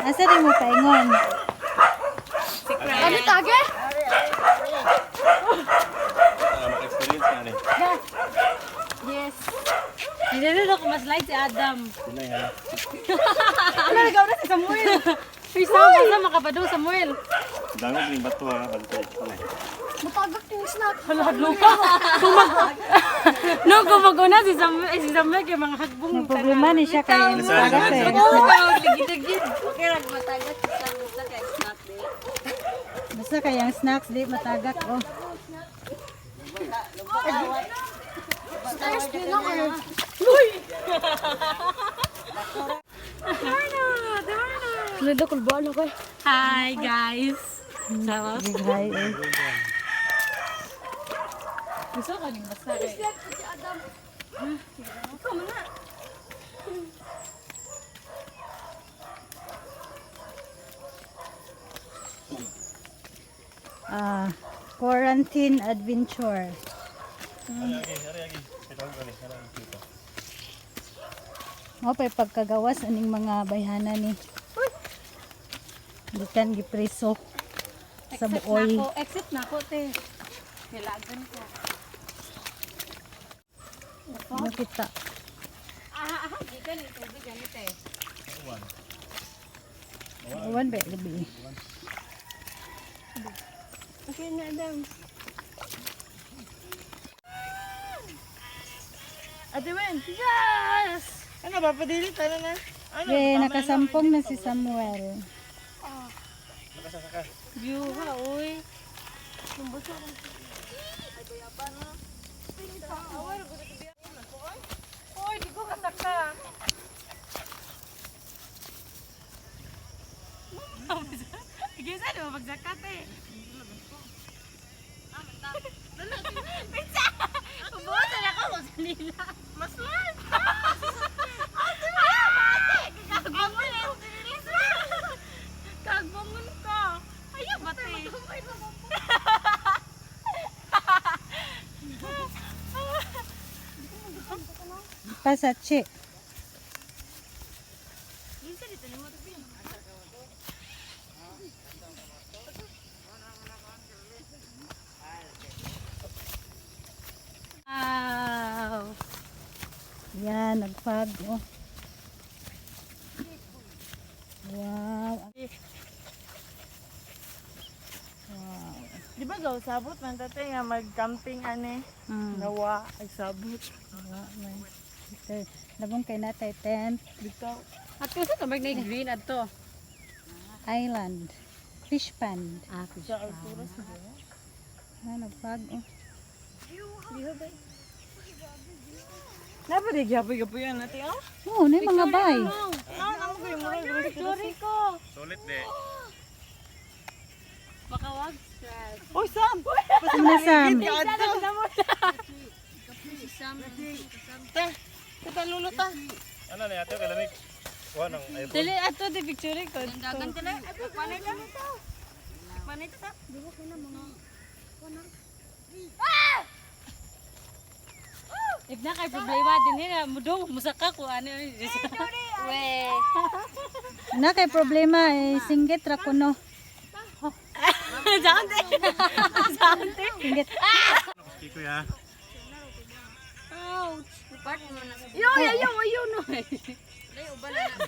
Asa rin mo paingon? Ano tage? Para maka-experience nga ni. Yes. Hindi na ako mas-slide si Adam. Pinay ha. Ano nagawa na si Samuel? Uy, sama sa makapado Samuel. Dami din bato ha, bantay. Pinay. Matagak yung snack. Hala, hadlo ka. No, kumaguna si Samuel, eh, si Samuel kay mga hagbong. May problema ni siya kay Listen, matagak eh. Ligid-ligid. Okay, rag matagat sa basta kay snack di. Basta kay ang snacks di matagak oh. Stress din ako eh. Nado ko ba ano kay? Hi guys. Sama. Big hi eh. Gusto ko ning basta kay. Ah, quarantine adventure. Ari agi, ari agi. Ito ko ni, ari agi dito. Mo pa'y pagkagawas aning mga bayhana ni. Gikan gipreso sa buoy. Exit na ako, exit na ako, te. Nilagan ko. Ano kita? Ah, ah, di ka ni tubig ganit eh. Uwan ba gabi? Okay na, Adam. Ate Wen! Yes! Ano ba? Padilit? Ano na? Ano? Ye, nakasampong na si Samuel. View ha, uy. Uy, di ko kasaka. Gisa, di ba magzakat eh? Pizza! Ubusan ako kung sa nila. Mas man! Ate, ate! Kagbangon ko! Kagbangon ko! Ayaw ba te? Pasachi. Wow! Yan, nagfag. Oh. Wow. Wow. Di ba gaw sabot man tate nga mag-camping ane? Nawa, ay sabot. Wala man. Ito, labong kay natay tent Bitaw. At kung sa tumag na green adto. island. Fish pond. Ah, fish Sa alturas ba? Ah, nagfag. Oh. Napadi gapoy gapoy yan ate oh. Oo, na yung mga bay. Ah, namo ko yung murag Sorry ko. Sulit de. Makawag stress. Oy Sam. Ano Sam? Ta. Kita lulo ta. Ano ni ate kalamig? Kuha ng iPhone. Dili ato di picture ko. Dagan ka na. Panay ka. Panay ka. If na kay problema din hina mudong musaka ko ani ani. We. Na kay problema eh, singgit ra kuno. Saan te? Saan te? Singgit. Kuski kuya. Ouch. Part mo na sa Yo yo yo yo no. Lay ubala na.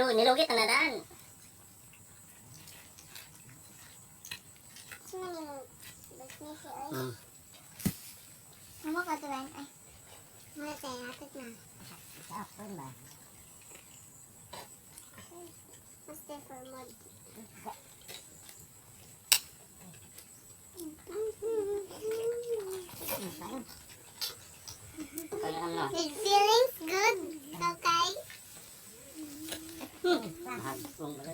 Nilugit na nadaan. Ano ka tuwan? Ay. Wala tayo, hatid na. Sa ba? Basta for mod. Ano? It feelings good, okay? Hagpong ba?